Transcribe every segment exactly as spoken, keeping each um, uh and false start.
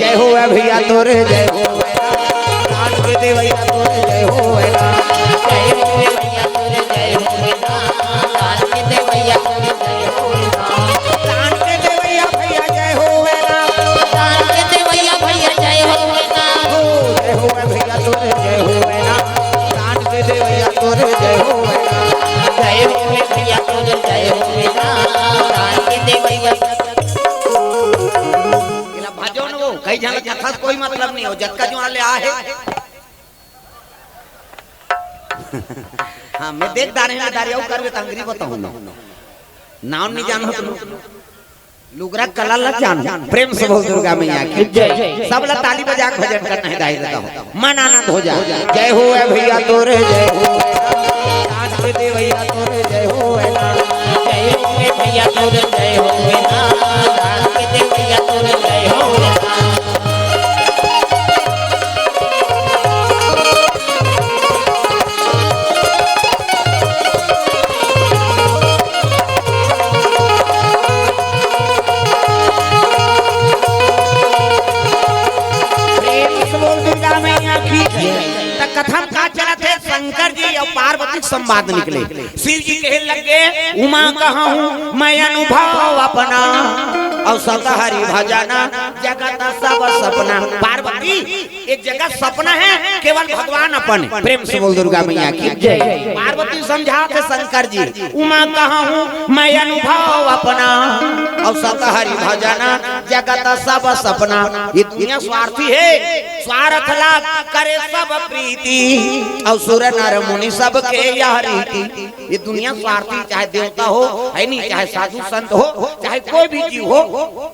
जय होवे भैया तोरे जय होवे ना, दान के देवैया तोरे जय होवे ना। जय होवे भैया तोरे जय होवे ना, दान के देवैया तोरे जय होवे ना। दान के देवैया भैया जय होवे ना, दान के देवैया भैया जय होवे ना। हो जय होवे भैया तोरे जय होवे ना, दान के देवैया तोरे जय होवे ना। जय होवे भैया तोरे जय होवे ना, दान के देवैया। एला भजो न वो, कई झन कथा से कोई मतलब नहीं हो, जतका जुआर ले आ हे। हाँ, मैं देख डारे में दारी अउ करबे त अंगरी बताहूँ ना। नाम नहीं जानो तो लुगरा कला ला जानो। प्रेम से बोल दुर्गा मैया की जय। सब ला ताली बजा के भजन करना है दाई दादा हो। मन आनंद हो जा। जय होवे भैया तोरे जय होवे ना, दान के देवैया तोरे जय होवे ना। जय होवे भैया तोरे जय होवे ना, दान के देवैया तोरे जय होवे ना। प्रेम से बोल दुर्गा मैया की जय। त कथा म का चलत हे? शंकर जी अउ पार्वती के संवाद निकले। शिव जी कहे लगे, "उमा कहाँ हूँ मैं अनुभव अपना, अउ सत हरि भजना जगत सब सपना।" पार्वती, एक जगत सपना है, केवल भगवान अपन है। प्रेम से बोल दुर्गा मैया की जय। पार्वती समझाथे शंकर जी, "उमा कहाँ हूँ मैं अनुभव अपना, अउ सत हरि भजना जगत सब सपना।" ये दुनिया स्वार्थी है, स्वार्थ लाभ करे सब प्रीति, अउ सुर नर मुनि सबके यह रीति। ये दुनिया स्वार्थी, चाहे देवता हो, है नहीं, चाहे साधु संत हो, चाहे कोई भी जीव हो,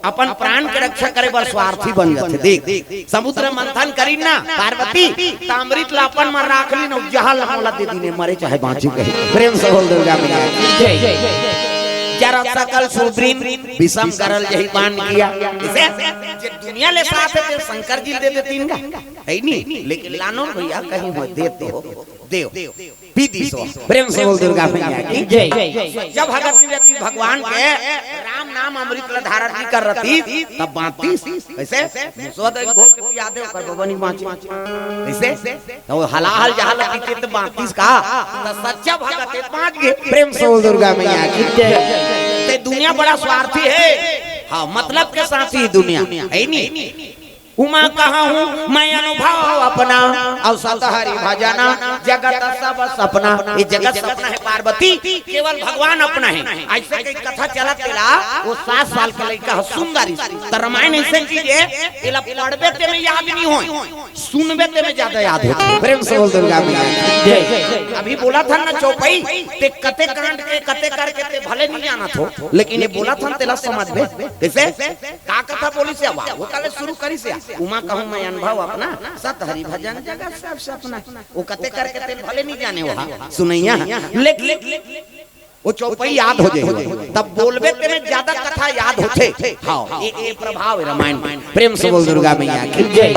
अपन प्राण के रक्षा करे बर स्वार्थी बन जाथे। देख, समुद्र मंथन करी ना पार्वती, त अमृत ला अपन म राख ली न, जहर ला मोला दे दीने, मरे चाहे बाँची कही। प्रेम से बोल दुर्गा मैया की जय। जरा सकल सुग्रीव विषम गरल यही बान किया। इसे जे दुनिया ले साथ है, ते शंकर जी दे देतीन गा, है नी? लेकिन लानो भैया कहीं हो दे तो देव। पी दी सो। प्रेम से बोल दुर्गा मैया की जय। जब भगत जी रहती भगवान के राम नाम अमृत ला धारा जी कर रहती, तब बाँतीस। कैसे? मुसवा दे भोग के पिया दे, ओकर बबा नहीं बाँचे। कैसे? तो हलाहल जहाल की चित्त बाँतीस का, तो सच्चा भगत है बाँच गए। प्रेम से बोल दुर्गा मैया की जय। ते दुनिया बड़ा स्वार्थी है। हाँ, मतलब के साथ ही दुनिया है नहीं। उमा कहाँ हूँ मैं अनुभव अपना, अउ सत हरि भजना जगत सब सपना। ये जगत सपना है पार्वती, केवल भगवान अपना है। ऐसे कई कथा चलत तेला, वो सात साल का लड़का है सुंदर, त रामायण ऐसे चीज है, एला पढ़बे ते में याद नहीं होय, सुनबे ते में ज्यादा याद होथे। प्रेम से बोल दुर्गा मैया की जय। अभी बोला था ना चौपाई, ते कते कांड के कते करके ते भले नहीं जानत हो, लेकिन ये बोला था तेला समझबे। कैसे? का कथा बोली से आवा, वो काले शुरू करी से, "उमा कहूँ मैं अनुभव अपना, सत हरि भजन जगत सब सपना।" वो कते करके ते भले नहीं जाने हो, हाँ, सुनैया, लेकिन वो चौपाई याद हो जाए, तब बोलबे ते में ज्यादा कथा याद होथे। हाँ, ये, ये प्रभाव है रामायण में। प्रेम से बोल दुर्गा मैया की जय।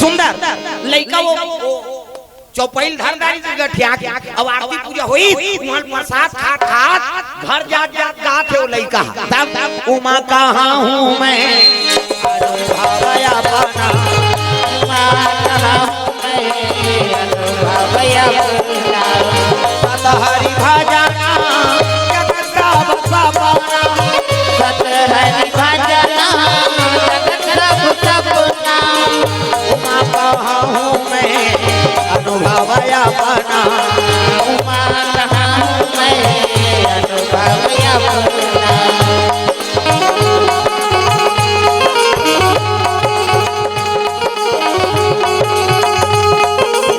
सुंदर लइका वो, वो चौपाई धर डारी जी गठिया के, अब आरती पूजा होई, वहाँ प्रसाद खात खात घर जात जात गात है वो लइका। तब उमा कहाँ हूँ मैं, अनुभव अपना, उमा कहाँ हूँ मैं, अनुभव अपना। सत हरि भजना जगत सब सपना, सत हरि भजना जगत सब सपना। उमा कहाँ हूँ मैं, अनुभव अपना। उमा कहाँ हूँ मैं, अनुभव अपना।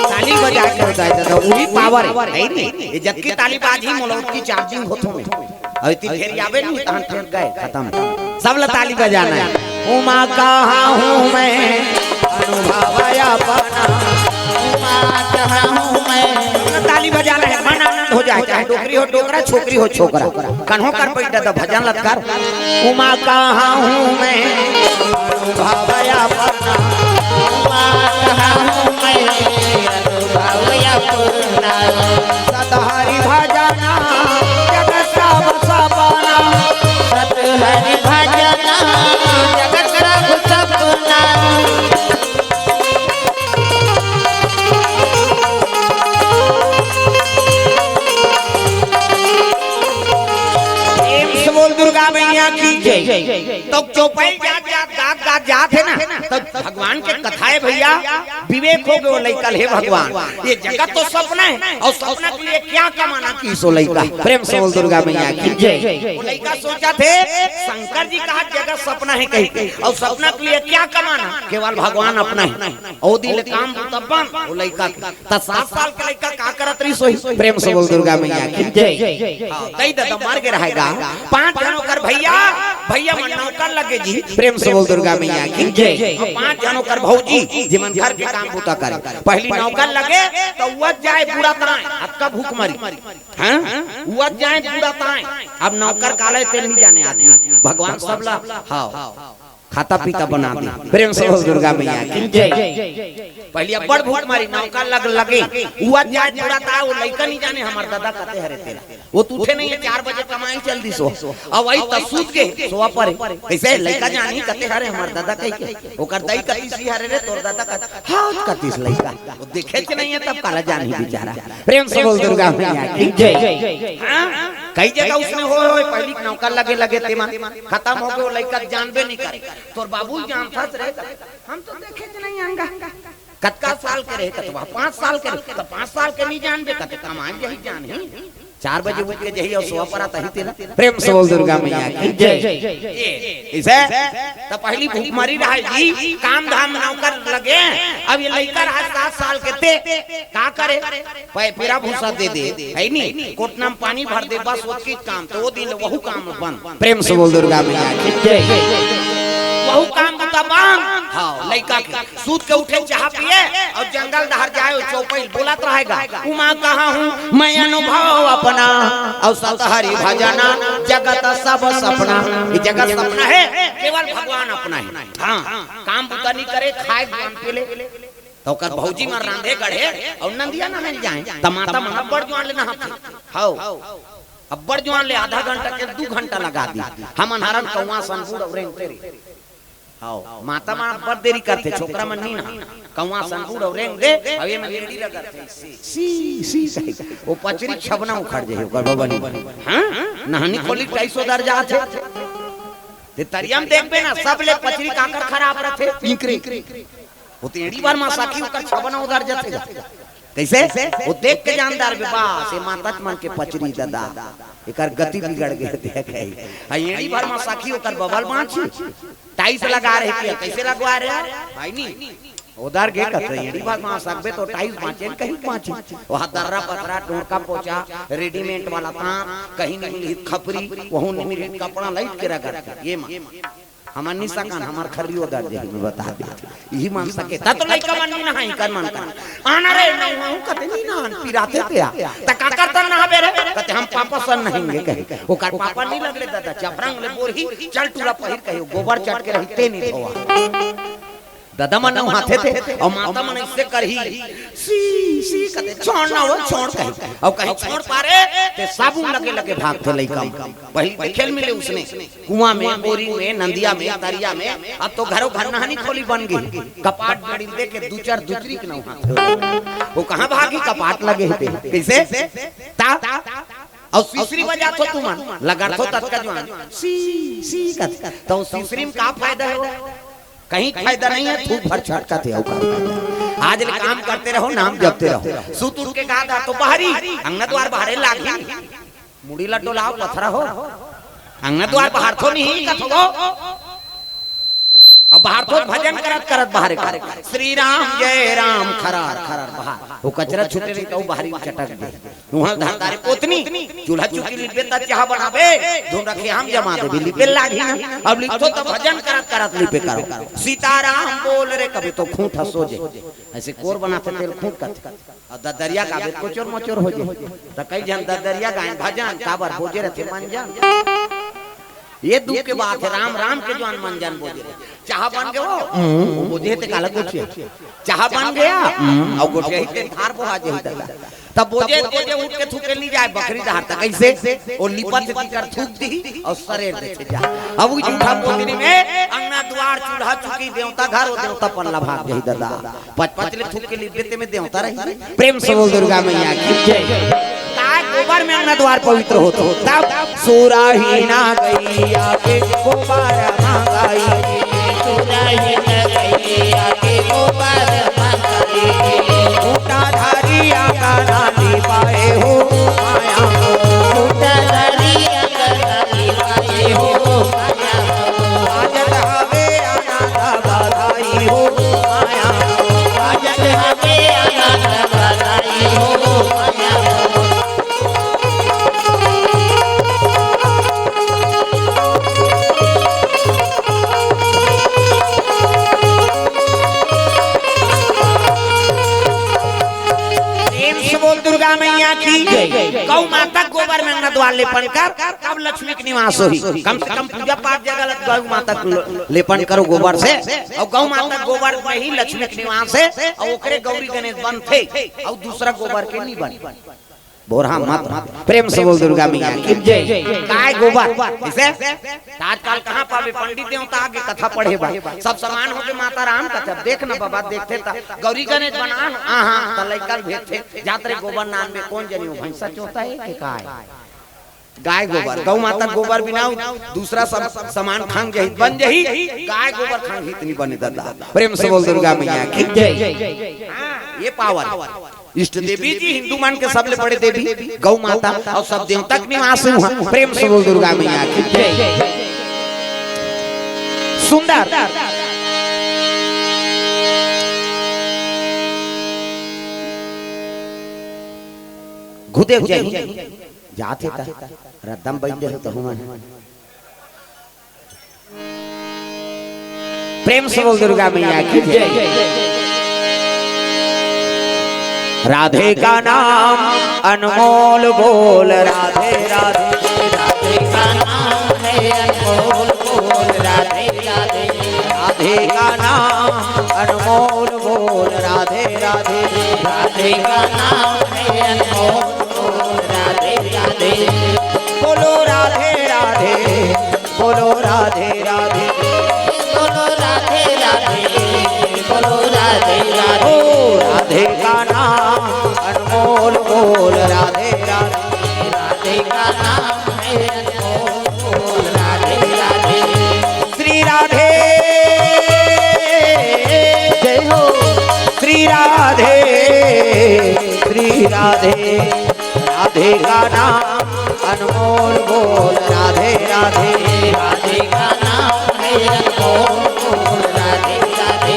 ताली बजा के बताए दादा, वही पावर है, है नहीं? ये जबकि ताली बाजी मोला ओतकी चार्जिंग होत होवे। अउ इतनी फेर आवे नहीं, तहन फेर गए, खतम। सब ला ताली बजाना है। उमा कहाँ हूँ मैं, अनुभव अपना। उमा कहाँ हूँ मैं। ताली बजाना है, मन आनंद हो जाए, चाहे डोकरी हो डोकरा, छोकरी हो छोकरा। कन्हो कर बैठा तो भजन लत कर। उमा कहाँ हूँ मैं, अनुभव अपना। उमा कहाँ हूँ मैं, अनुभव अपना। सत हरि भजना जगत सब सपना। सत हरि भजना जगत चौपाई जात जात, गात गात जात हे ना, त भगवान के कथा हे भइया, विवेक हो गयो लइका ल, हे भगवान, ये जगत तो सपना है और सपना के लिए क्या कमाना, किहिस ओ लइका। प्रेम से बोल दुर्गा मैया की जय। ओ लइका सोचत हे, शंकर जी कहा जगत सपना है कहिके, और सपना के लिए क्या कमाना, केवल भगवान अपना है। ओ दिन ले काम बूता बंद ओ लइका के। त सात साल के लइका का करत रहिस होही? प्रेम से बोल दुर्गा मैया की जय। हाँ, दई ददा मर गे रहय गा। पांच झन ओकर भइया, भइया मन नौकर लगे जी। प्रेम से बोल दुर्गा मैया की जय। अउ पांच झन ओकर भौजी, जेमन घर के काम बूता करे। पहिली नौकर लगे त उवत जाय बूड़ा तांय, अतका भूख मरी। हाँ? उवत जाय बूड़ा तांय। अब नौकर काला हे तेला नइ जाने आदमी, भगवान सबला, हाँ, खाता पीता बना दे। प्रेम से बोल दुर्गा मैया की जय। पहिली अब्बड़ भूख मरी, नौकर लग लगे, उवत जाय बूड़ा तांय, ओ लइका नइ जाने हमर ददा कते हरे तेला। ओ त उठे नइ हे, चार बजे कमाई चल दिस ओ। अब वही त सूत गे, सोवा परे। कइसे लइका जानही कते हरे हमर ददा कहिके? ओकर दई कतिस हरे रे तोर ददा कत-, हाँ, कतिस लइका। ओ देखेच नइ हे तब काला जानही बिचारा। प्रेम से बोल दुर्गा मैया की जय। हाँ? कई जगह उसने होय होय, पहिली नौकर लगे लगे तेमन खतम हो गे, ओ लइका जानबे नइ करे। तोर बाबू जानथस रे, हम तो देखेच नइ हन गा। कतका साल के रहे कतवा? पांच साल के रहे। त पांच साल के नइ जानबे, कते कमाय जाही जानही। चार बजे उठ के जही अउ सोवा परा तही तेला। प्रेम से बोल दुर्गा मैया की जय। ये, इसे त पहिली भूखमरी रहय जी, काम धाम नौकर लगे। अब ये लइका रहय सात साल के, ते का करे? पै-, पेरा भूसा दे दे, हइ नी? कोटना म पानी भर दे, बस ओतकीच काम। त ओ दिन ले वहू काम बंद। प्रेम से बोल दुर्गा मैया की जय। वहू काम बूता बंद। हाँ, लइका के सूत के उठे, चाहा पिए अउ जंगल डहर जाय, ओ चौपई ल बोलत रहय गा, उमा कहा हूँ मैं अनुभव अपना, अउ सत हरि भजना जगत सब सपना। ये जगत सपना हे, केवल भगवान अपना हे। हाँ, काम बूता नइ करे, खाय, खान पी ले। त ओकर भौजी मन रांधे गढ़े अउ नंदिया नहाय ल जाय, त माता मन अब्बड़ जुवार ले नहाथे। हव, अब्बड़ जुवार ले आधा घंटा के दू घंटा लगा दिस। हमन हरन कौवा सन बूड़ अउ रेंगथे रे। हव, माता मन अब्बड़ देरी करथे, छोकरा मन नइ नहाय। कौवा सन बूड़ अउ रेंग दे, अउ ये मन एड़ी रगड़थे। सी, सी कहिके। ओ पचरी छबना उखड़ जाही ओकर बबनी। हाँ? नहनी खोली टाइस ओदर जाथे। ते तरिया म देखबे ना, सबले पचरी काकर खराब रथे? इंकरे। ओ त एड़ी भर म साखी ओकर छबना ओदर जाथे गा। कइसे? ओ देख के जान डारबे, बस, ये माताच मन के पचरी ददा, एकर गति बिगड़ गे, देख हे। आ एड़ी भर म साखी ओकर बबा ल बांचही। टाइस लगा रहे कि कइसे लगवा रहे? हइ नी? ओदर गे कथे, एड़ी भर म सकबे त टाइस बांचे न कहीं बांचे। वहाँ दर्रा पथरा, डोंका पोचा, रेडीमेड वाला तांत, कहीं नइ मिलही खपरी, वहू नइ मिलही कपड़ा लइट के रगड़ के। ये मा हमन नइ सकन, हमर खर्री ओदर जाही, मैं बता देत हँव। इही मन सके, त तो लइका मन नइ नहाय, कर मन कर। आना रे, नहाहूँ कथे नइ नहान, पिराथे ते आ। त का करथन नहाबे रे? कथे हम पापा सन नहाएंगे कहे। ओकर पापा नइ लग ले ददा, चपरंग ले बोरही, चल टूरा पहिर कहे, गोबर चट के रही, ते नइ धोवा। ददा मन नहाथे ते, अउ माता मन अइसे करही, सी, सी कथे, छोड़ ना वो, छोड़ कहे। अउ कहीं छोड़ पारे, ते साबुन लगे लगे भागथे लइका मन। पहिली देखे ल मिले उसने, कुआं में, बोरिंग में, नंदिया में, तरिया में, अब तो घरो घर नहानी खोली बन गे। कपाट बेड़ी दे के दू चार दूसरी के नहाथे। ओ कहाँ भागही, कपाट लगे हे ते। कइसे? त, अउ सिसरी बजाथो तुमन, लगरथो ततका जुवार। सी, सी कथे। त ओ सिसरी म का फायदा हे वो? कहीं फायदा नइ हे, थूक भर छटकथे अउ का फायदा हे? आज ले काम करते रहो, नाम जपते रहो। सुत उठ के गा दा तो बहरी, अंगना दुवार बहारे लागही। मुड़ी ला डोलाव, पथरा हो। अंगना दुवार बहारथो नहीं कथो। अब बहारथो भजन करत करत बहारे कर। श्री राम जय राम खरार खरार बहार। ओ कचरा छूटे नहीं त ओ बहरी चटक दे। उहाँ धर डारे पोतनी, चूल्हा चुकी लिपे त चाहा बनाबे, धुन रखे हम जमा देबे, लिपे लागही ना। अब लिपथो त भजन करत करत लिपे करो। सीताराम बोल रे कबे तो खूंट ह सोजे। अइसे कोर बनाथे तेला खूंट कथे। अउ ददरिया गाबे त कोचोर मोचोर हो जे। त कई झन ददरिया गाएन भजन, काबर बोजे रथे मंजन। ये दुख के बात हे, राम राम के जुवार मंजन बोजे रहे। चाहा बन गे वो, हम्म, बोजे हे ते काला गोठिया। चाहा बन गया, हम्म, अउ गोठियाही ते धार बोहा जाही ददा। तब बोजे, बोजे उठ के थूके ल नइ जाय बखरी डहर त कइसे? ओ लिपत हे तिकर थूक दिही अउ सरेर देथे जा। अब ओ जूठा पोतनी में अंगना दुवार चूल्हा चुकी देवता घर, ओ देवता पल्ला भाग जाही ददा। पच पच ले थूक के लिपे ते में देवता रही। प्रेम से बोल दुर्गा मैया की जय। का गोबर में अंगना द्वार पवित्र होत हो, तब सुरहीना गैया के गोबर मंगाई। सुरहीना गैया के गोबर मंगाई। खूंटाधारी अंगना लिपाए हो माया हो। खूंटाधारी अंगना लिपाए हो माया हो। बाजत हवे आनंद बधाई हो माया हो। बाजत हवे आनंद बधाई हो माया हो। प्रेम से बोल दुर्गा मैया की जय। गौ माता गोबर में अंगना द्वार लेपन कर, तब लक्ष्मी के निवास होही। कम से कम पूजा पाठ जगह ल गौ माता के ल-, लेपन करो गोबर से, अउ गौ माता गोबर में ही लक्ष्मी के निवास हे, अउ ओकरे गौरी गणेश बनथे, अउ दूसरा गोबर के नहीं बने। बोरहा मत। प्रेम से बोल दुर्गा मैया की जय। काय गोबर? जैसे आजकल कहाँ पाबे पंडित देवता आगे कथा पढ़े बर, सब समान होके माता राम कथा। देख ना बाबा, देखथे त गौरी गणेश बना, आहा, त लइका ल भेजथे, जात रे गोबर नान में, कोन जनी हो, भैंसा चोता है के काय? गाय गोबर, गौ माता गोबर बिना दूसरा सब समान खांग जही, बन जही, गाय गोबर खांग ही इतनी बने दादा। प्रेम से बोल दुर्गा मैया की जय। हाँ, ये पावन इष्ट देवी जी हिंदू मन के सबले बड़े देवी गौ माता अउ सब देवता के निवास हे उहाँ। प्रेम से बोल दुर्गा मैया की जय। सुंदर गुदेव जय। जाथे त रद्दम बन जहे तहु मन। प्रेम से बोल दुर्गा मैया की जय। राधे का नाम अनमोल बोल, राधे राधे। राधे का नाम है अनमोल बोल, राधे राधे। राधे का नाम अनमोल बोल, राधे राधे। राधे का नाम है अनमोल बोल, राधे राधे। बोलो राधे राधे। बोलो राधे राधे। बोलो राधे राधे। बोलो राधे राधे। ओ राधे का नाम अनमोल बोल, राधे राधे। राधे का नाम है अनमोल बोल, राधे राधे। श्री राधे। जय हो। श्री राधे। श्री राधे। राधे का नाम अनमोल बोल, राधे राधे। राधे का नाम है अनमोल बोल, राधे राधे।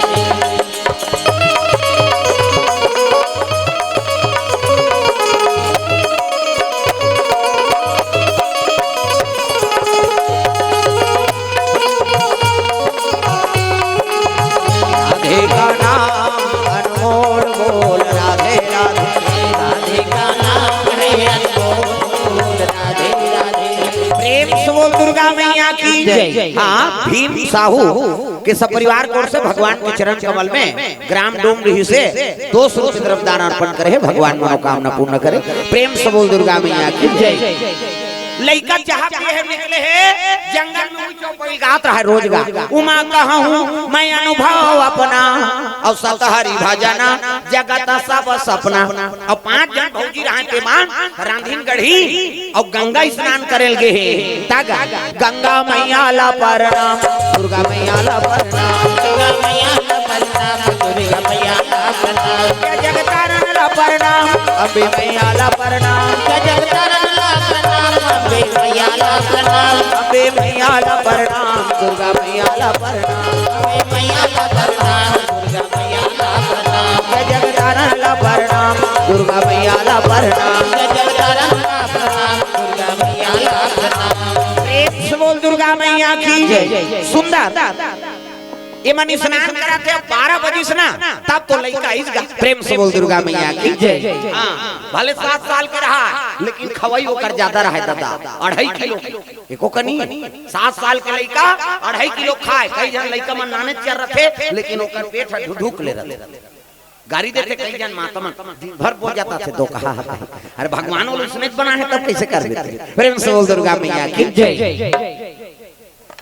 राधे का नाम अनमोल बोल, राधे राधे। राधे का नाम है अनमोल बोल, राधे राधे। प्रेम से बोल दुर्गा मैया की जय। हाँ, भीम साहू के सपरिवार की ओर से भगवान के चरण कमल में ग्राम डोम रही से दो सौ रुपये द्रव्य दान अर्पण करे हे, भगवान मनोकामना पूर्ण करे। प्रेम से बोल दुर्गा मैया की जय। लइका चाह पिए हे, निकले हे जंगल में, उही चौपाई गात रहा हे रोज गा, उमा कहूँ मैं अनुभव अपना, अउ सतहरी भजना जगत सब सपना। अउ पांच झन भौजी रहा हे तेमन रांधिन गढ़ी अउ गंगा स्नान करे ल गे हे। त गा, गंगा मैया ला प्रणाम, दुर्गा मैया ला प्रणाम, दुर्गा मैया ला प्रणाम, दुर्गा मैया ला प्रणाम। जय जगतारण ला प्रणाम, अम्बे मैया ला प्रणाम। जय जगतारण ला प्रणाम, अम्बे मैया ला प्रणाम, अम्बे मैया ला प्रणाम, दुर्गा मैया ला प्रणाम, अम्बे मैया ला प्रणाम, दुर्गा मैया ला प्रणाम। जय जगतारण ला प्रणाम, दुर्गा मैया ला प्रणाम। जय जगतारण ला प्रणाम, दुर्गा मैया ला प्रणाम। प्रेम से बोल दुर्गा मैया की जय। सुंदर। ये मन स्नान करत हे, बारह बजिस ना, तब तो लइका आइस गा। प्रेम से बोल दुर्गा मैया की जय। हाँ, भले सात साल के रहा, लेकिन खवई ओकर ज्यादा रहा हे दादा, अढ़ाई किलो। एको कनी, सात साल के लइका अढ़ाई किलो खाय। कई झन लइका मन नाने चर रथे, लेकिन ओकर पेट ह ढुढुक ले रथे। गारी देथे कई झन माता मन, दिन भर बोल जाता थे, दो कहा है। अरे भगवान वो उसने बना है, तब कैसे कर देते? प्रेम से बोल दुर्गा मैया की जय।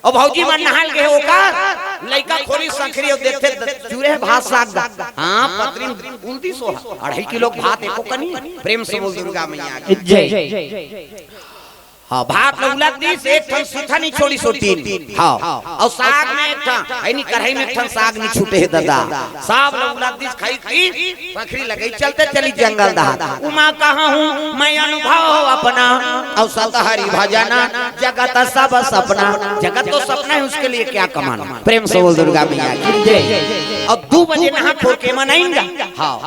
अउ भौजी मन नहाय ल गे हे, ओकर लइका खोली संखरी अउ देखथे चूरे ह भात साग दा। हाँ, पतरी उलदी सोहा, अढ़ाई किलो भात एको कनी। प्रेम से बोल दुर्गा मैया की। जय। हाँ, भात ल उलद दिस, एक ठन सीथा नहीं छोड़ी सोतीन। हाँ, अउ साग में एक ठन, है नी, कढ़ाई में एक ठन साग नहीं छूटे हे दादा। सब ल उलद दिस, खाई की पखरी लगई, चलते चली जंगल दहा। उमा कहा हूँ मैं अनुभव अपना, अउ सतहरि भजना, जगत सब सपना। जगत तो सपना है, उसके लिए क्या कमाना? प्रेम से बोल दुर्गा मैया की। जय। अउ दू बजे नहा खोर के मन आइन गा। हाँ,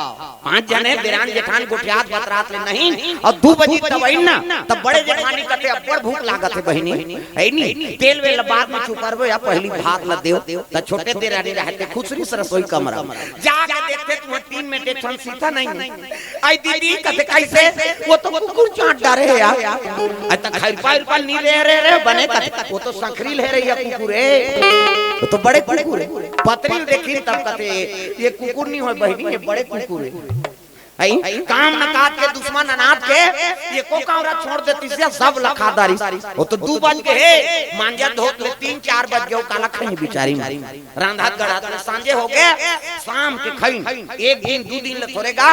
पांच जने देरान जेठान गोठियात बतरात ले नहीं, अउ दू बजे तब आइन ना, तब बड़े जेठानी कथे, "अब्बड़ भूख लागत हे बहिनी, है नी? तेल वेल बाद में चुपरबो, या पहली भात ल देव।" त छोटे देरानी रहते खुसरी से रसोई कमरा जाके देखते, तुहां तीन मिनट एक ठन सीथा नहीं। आई दीदी कथे, "कैसे? वो तो कुकुर चाट डारे हे यार।" आई त खैरपा उरपा नी ले रे, रे बने कथे, "वो तो संखरी ले रही है कुकुर हे, वो तो बड़े कुकुर हे।" पतरी देखी तब कथे, "ये कुकुर नहीं होय बहिनी, ये बड़े कुकुर हे।" आई, काम न काज के दुश्मन अनाथ के, ये को कांवरा छोड़ देती से सब लखा दारी। वो तो दू बज के हे, मांजा धोत ले तीन चार बज गे, काला खई बिचारी में। रांधत गढ़त ले सांझे हो गे, शाम के खई, एक दिन दू दिन ले थोरे गा,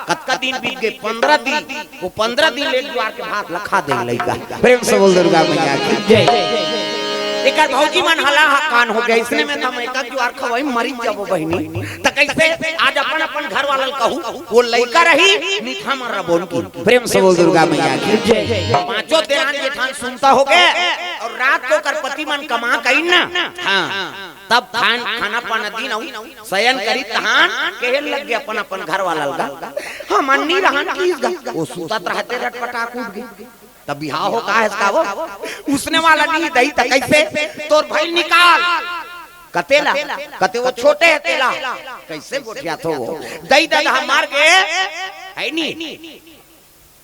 कतका दिन बीत गे, पन्द्रह दिन। वो पन्द्रह दिन ले एक जुआर के भात लखा दे लइका। प्रेम से बोल दुर्गा मैया की। जय। एकर भौजी मन हला हा कान हो गे, इसने में त हम एक जुआर खवाई मरी जाबो बहिनी। त कैसे? आज अपन अपन घर वाला ल कहू, वो लइका रही, निठा मर रबोन की। प्रेम से बोल दुर्गा मैया की। जय। पांचों देरान जेठान सुनता हो गे, अउ रात को कर पति मन कमा कइन ना। हाँ। तब खान, खाना पाना दिन अउ सयन करी तहान, कहे लग गे अपन अपन घर वाला ल गा, "हमन नी रहन किस गा।" वो सुतत रहते, रटपटाक उठ गे। तब बिहाव हो का हे इसका वो? उसने वाला नहीं दई त कैसे? "तोर भई निकाल।" कतेला? कते वो छोटे हे तेला। कैसे गोठियाथो वो? दई ददा मर गे, है नी?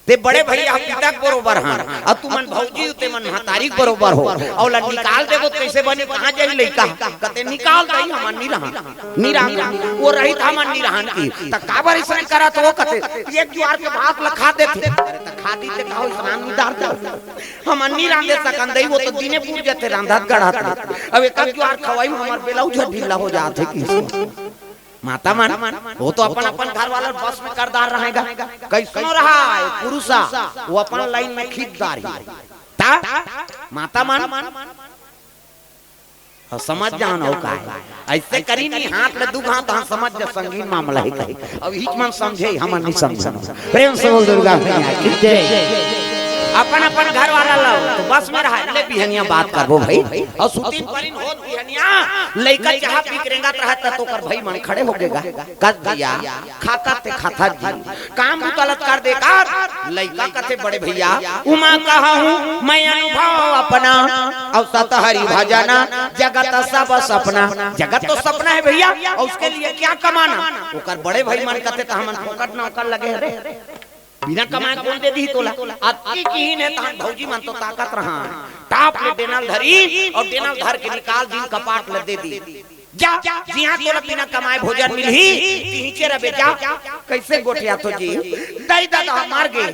ते बड़े भैया पिता के बरोबर हन, अउ तुमन भौजी, ते मन महतारी के बरोबर हो, अउ ला निकाल देबो त कैसे बनी, कहाँ जाही लइका? कते निकाल दई, हमन नी रहन, नी रहन, वो रही त हमन नी रहन की, त काबर अइसने करत हो? कते एक जुआर के भात ला खा देथे, अरे त खा दी ते कहो, अइसने नी डारते, हमन नी रांधे सकन दई, वो तो दिने पूर जथे रांधत गढ़त, अब एक जुआर खवाई में हमर बेलौज ढीला हो जात हे की। माता मन, वो तो अपन अपन घर वाला बस में करदार रहेगा। कैसनो रहा, ये पुरुषा, वो अपन लाइन में खींचदार ही। ता, माता मन, अउ समझ जान हो का हे। ऐसे करी नी हाथ ले दू हाथ, हाँ समझ जा संगीन मामला हे कही। अब हिच मन समझे, हमन नी समझन। प्रेम से बोल दुर्गा मैया की जय। अपन अपन घर वाला ला, तो बस में रहा, ले बिहनिया बात करबो भाई। अउ सुतीन परिन होत बिहनिया, लइका चाहा पी के रेंगत रहत, त ओकर भई मन खड़े हो गे गा। कस भैया, खाता ते खाता जी, काम बुता ल त कर दे कर। लइका कथे, "बड़े भैया, उमा कहा हूँ मैं अनुभव अपना, अउ सतहरि भजना, जगत सब सपना।" जगत तो सपना हे भैया, अउ उसके लिए क्या कमाना? ओकर बड़े भई मन कथे, "त हमन फोकट नौकर लगे हरे।" बिना कमाए कोन दे दिही तोला? अतकी किहिन हे तहन भौजी मन तो ताकत रहा। टाप ले डेना ल धरी अउ डेना ल धर के निकाल दिन कपाट ल दे दी। जा, जिहां तोला बिना कमाए भोजन मिलही, तिहिंचे रबे जा। कैसे गोठियाथो जी? दई ददा मर गे।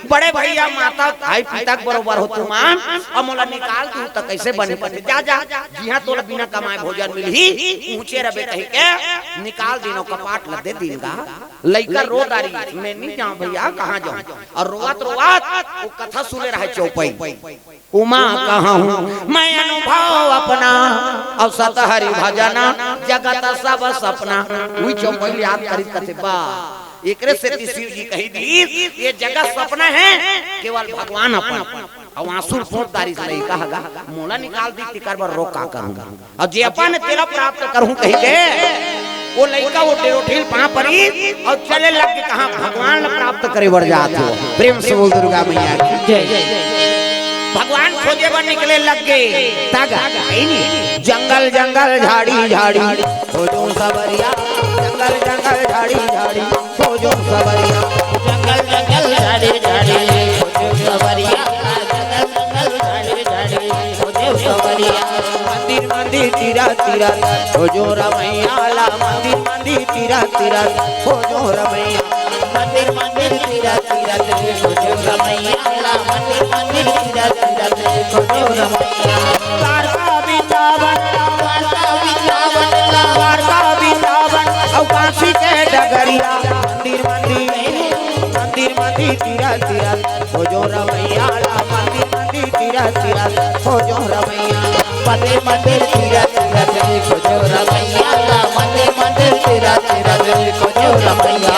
बड़े भैया माता भाई पिता के बरोबर हो तुमन, अउ मोला निकाल दू त कैसे बनी पते? जा, जा, जिहां तोला बिना कमाए भोजन मिलही, उहेंचे रबे कहिके निकाल दिन अउ कपाट ल दे दिन गा। लइका रो डारी, "मैं नी जांव भैया, कहाँ जांव?" अउ रोवत रोवत वो कथा सुने रहे चौपाई। उमा कहा हूँ मैं अनुभव अपना, अउ सतहरि भजना, जगत सब सपना। उही चौपाई ल याद करिस कथे बा। एकरे सेती शिव जी कही दीस, ये जगत सपना हे, केवल भगवान अपन। अउ आंसू ल पोंछ डारिस लइका ह गा, "मोला निकाल दी, तेकर बर रोक का करूं?" अउ जे अपन तेला प्राप्त करहूं कहिके, वो लइका वो डेरोठिल पांव परिस अउ चले लग गे कहां भगवान ल प्राप्त करे बर जात हो। प्रेम से बोल दुर्गा मैया की जय। भगवान खोजे बर निकले लग गे। तागा, जंगल जंगल झाड़ी झाड़ी खोजो सवरिया, जंगल जंगल झाड़ी झाड़ी खोजो सवरिया, जंगल जंगल झाड़ी झाड़ी खोजो सवरिया, जंगल जंगल झाड़ी झाड़ी खोजो सवरिया। मंदिर मंदिर तीरा तीरा खोजो रमैया ला, मंदिर मंदिर तीरा तीरा खोजो रमैया। मंदिर मंदिर तीरा तीरा खोजो रमैया ला, मंदिर मंदिर तीरा तीरा खोजो रमैया। द्वारका वृंदावन, द्वारका वृंदावन, द्वारका वृंदावन। मंदिर मंदिर, मंदिर मंदिर तीरथ तीरथ खोजो रमैया ला, मंदिर मंदिर तीरथ तीरथ खोजो रमैया। मंदिर मंदिर तीरथ तीरथ खोजो रमैया ला, मंदिर मंदिर तीरथ तीरथ खोजो रमैया।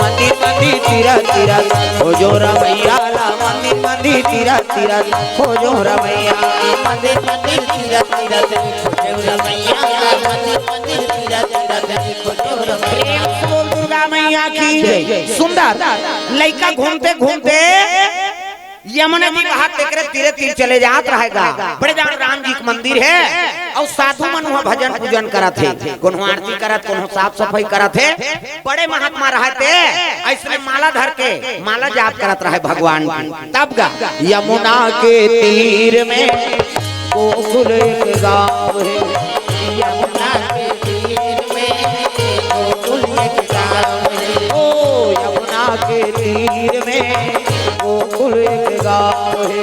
मंदिर मंदिर तीरथ तीरथ खोजो रमैया ला, मंदिर मंदिर तीरथ तीरथ खोजो रमैया। मंदिर मंदिर तीरथ तीरथ खोजो रमैया ला, मंदिर मंदिर तीरथ तीरथ खोजो रमैया। प्रेम से बोल दुर्गा मैया की जय। सुंदर लइका घूमते घूमते यमुना जी बहत तेकरे तीरे तीर चले जात रहेगा। बड़े जान राम जी के मंदिर है और साधु मन वहाँ भजन पूजन करत है, कोनो आरती करत, कोनो साफ सफाई करत है। बड़े महात्मा रहते, ऐसने माला धर के माला जाप करत रहे भगवान की। तब गा यमुना के तीर में गोकुल एक गाँव है। यमुना के तीर में गोकुल एक गाँव है। ओ यमुना के तीर में गोकुल एक गाँव है।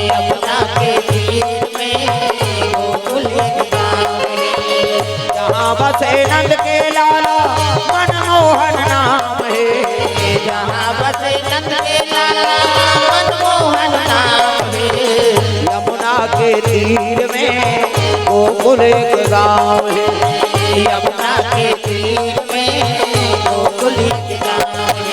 यमुना के तीर में गोकुल एक गाँव है। जहाँ बसे नंद के लाला मनमोहन नाम है। जहाँ बसे नंद के लाला मनमोहन नाम है। यमुना के तीर में गोकुल एक गाँव है। यमुना के तीर में गोकुल एक गाँव है।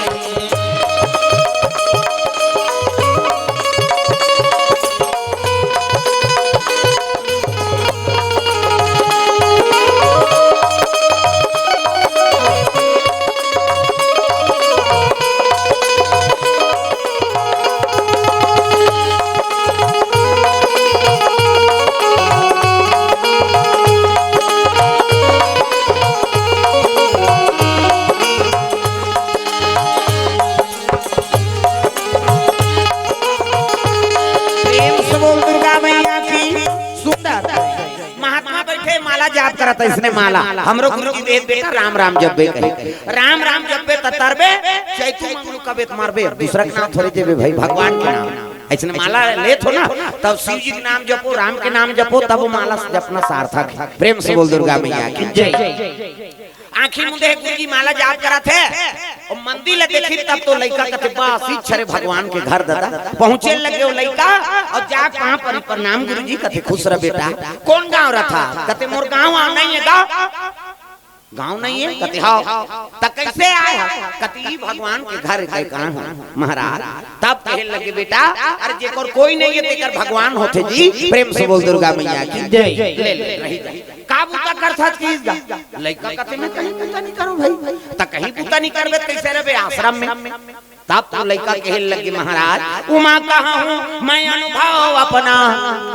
प्रेम से बोल दुर्गा मैया की। सुंदर महात्मा बैठे माला जाप करत, इसने माला हमरो गुरु जी दे बेटा राम राम जब्बे कहे। राम राम जब्बे त तरबे, चैतू मंगलू कबे त मरबे। दूसरा के नाम थोड़े जेबे भाई, भगवान के नाम। ऐसने माला लेत हो ना, तब शिव जी के नाम जपो, राम के नाम जपो, तब वो माला जपना सार्थक है। प्रेम से बोल दुर्गा मैया की जय। आँखी मुंदे हे गुरुजी माला जाप करत हे, अउ मंदिर ल देखी तब तो लइका कथे, "बस, इच्छा रे भगवान के घर दादा।" पहुँचे लगे वो लइका अउ जा पाँव परी, "प्रणाम गुरुजी।" कथे, "खुश रह बेटा।" "कौन गाँव रथा?" कथे, "मोर गाँव आव नहीं हे गा।" "गाँव नहीं हे?" कथे, "हाँ।" "त कैसे आए हा?" कथे, "ई भगवान के घर के कहाँ हो महाराज?" तब कहे लगे, "बेटा, अरे जेकर कोई नहीं हे तेकर भगवान होथे जी।" प्रेम से बोल दुर्गा मैया की जय। ले, ले, रही जा। का बूता करथस कि इस गा? लइका कथे, "मैं कहीं बूता नहीं करूँ भाई।" "त कहीं बूता नहीं करबे त कैसे रहबे आश्रम में?" तब तो लइका कहे लगे, "महाराज, उमा कहाँ हूँ मैं अनुभव अपना,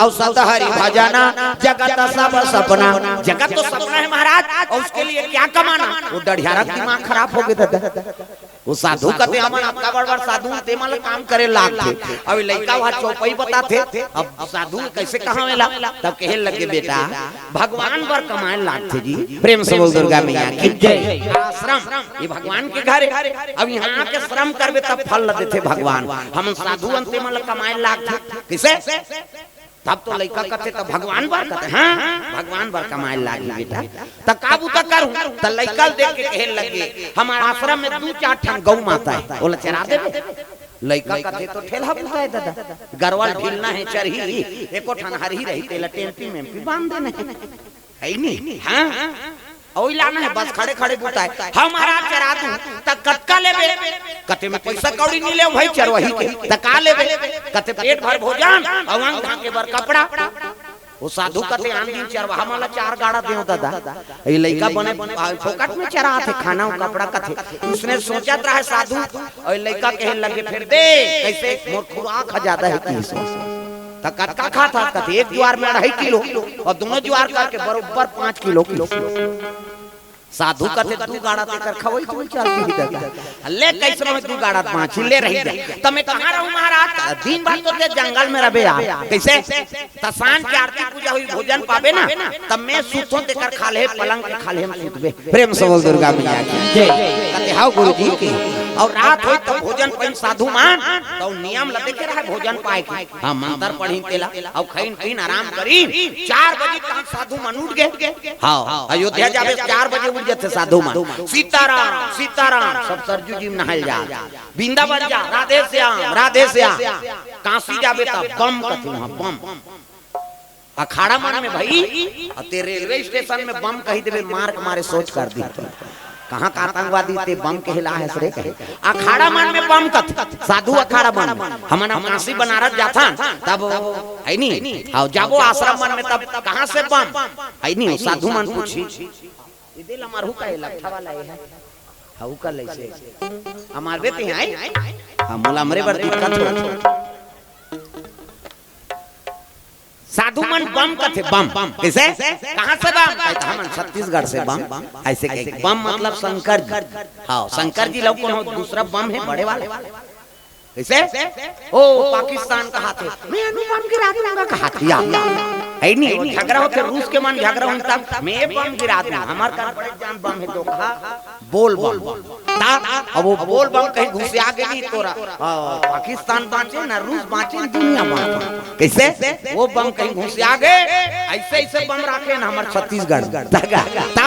अउ सत हरि भजना जगत सब सपना।" जगत तो सपना है महाराज, और उसके लिए क्या कमाना? वो डढ़ियारा के दिमाग खराब हो गया दादा। वो साधु कथे, "हमन अतका बड़ बड़ साधु, ते मन ल काम करे लागथे।" अब लइका वहाँ चौपाई बताथे, अब साधु कैसे कहावेला? तब कहे लगे, "बेटा, भगवान बर कमाए लागथे जी।" प्रेम से बोल दुर्गा मैया की जय। आश्रम, ये भगवान के घर हे। अब यहाँ आके श्रम करबे तब फल ल देथे भगवान। हमन साधु अन ते मन ल कमाए लागथे। किसे? तब तो लइका कथे, "त भगवान बर?" कथे, "हाँ, भगवान बर कमाए लागही बेटा।" "त का बूता करूँ?" त लइका ल देख के कहे लगे, "हमार आश्रम में दू चार ठन गौ माता हे, ओला चरा देबे?" लइका कथे, "तो ठेलहा बूता हे दादा, गरवा ल ढीलना हे, चरही, एको ठन हरही रही, तेला टेम्पी मेम्पी बांध देना हे।" है नी? हाँ? ओई लाना हे, बस खड़े खड़े बूता हे। "हाँ महाराज, चरा दूँ।" "त कतका लेबे?" कथे, "मैं पैसा कौड़ी नहीं लेव भाई चरवाही के।" "त का लेबे?" कथे, "पेट भर भोजन अउ अंग ढांके बर कपड़ा।" वो साधु कथे, "आन दिन चरवाहा मन ला चार गाड़ा देव दादा, ये लइका बने, आ, फोकट में चराथे, खाना अउ कपड़ा।" कथे, उसने सोचत रहे साधु, अउ लइका कहे लगे, "फिर दे, कैसे मोर खुराक ह ज्यादा हे कि इसमें।" "त कतका खाथस?" कथे, "एक जुआर में अढ़ाई किलो अउ दोनों जुआर करके बरोबर पाँच किलो।" साधु कथे, "दू गाड़ा तेकर खवई तू चल पी दे।" ले, कइसनो हे दू गाड़ा पाँच ले रही दे। त मैं कहाँ रहूँ महाराज? दिन भर तो ते जंगल में रबे यार। कइसे? त सांझ के आरती पूजा होही, भोजन पाबे ना, त मैं सुतों तेकर खाल्हे, पलंग के खाल्हे में सुतबे। प्रेम से बोल दुर्गा मैया की जय। कथे, "हव गुरुजी की।" अउ रात होही त भोजन पाइन साधु मन, त नियम ल देखे रहे भोजन पाए के। हाँ, मंतर पढ़िन तेला, अउ खइन पीन आराम करिन। चार बजे तक साधु मन उठ गे। हाँ, अयोध्या जाबे चार बजे उठ जथे साधु मन। सीताराम, सीताराम, सब सरजू जी में नहाय ल जा। वृंदावन जा, राधे श्याम, राधे श्याम। काशी जाबे त बम कथे उहाँ, बम। अखाड़ा मन में भई, अते रेलवे स्टेशन में बम कहि देबे, मार के मारे सोच कर दी। कहाँ का आतंकवादी ते बम कहला हे सरे कहे। अखाड़ा मन में बम कथे, साधु अखाड़ा मन में। हमन अब काशी बनारस जाथन, तब हे नी, हाँ, जाबो आश्रम मन में, तब कहाँ से बम? हे नी, साधु मन पूछही। इदे ला मारहू का, ये लट्ठा वाला ये हे। हाँ, ऊ का लइसे। हमार बेटे हैं, हाँ, मोला हमरे बर दिक्कत हो। साधु मन बम कथे, बम। कइसे? कहाँ से बम? कहे, "हमन छत्तीसगढ़ से बम।" अइसे कहे, बम मतलब शंकर जी। हाँ, शंकर जी ला कोनो दूसरा बम हे बड़े वाले। कइसे? ओ, पाकिस्तान कहाथे, "मैं अनु बम गिरा दूंगा," कहाथे। हे नी, झगड़ा होथे, रूस के मन झगड़ा होथे, तब, "मैं बम गिरा दूंगा, हमर कर बड़े जान बम हे," तो कहा, बोल बम। ता, अब वो बोल बम कहीं घुसिया गे नी तोरा। आ, पाकिस्तान बाँचे, ना रूस बाँचे, दुनिया बाँचे। कइसे? वो बम कहीं घुसिया गे, अइसे, अइसे बम राखे ना हमर छत्तीसगढ़। ता, ता,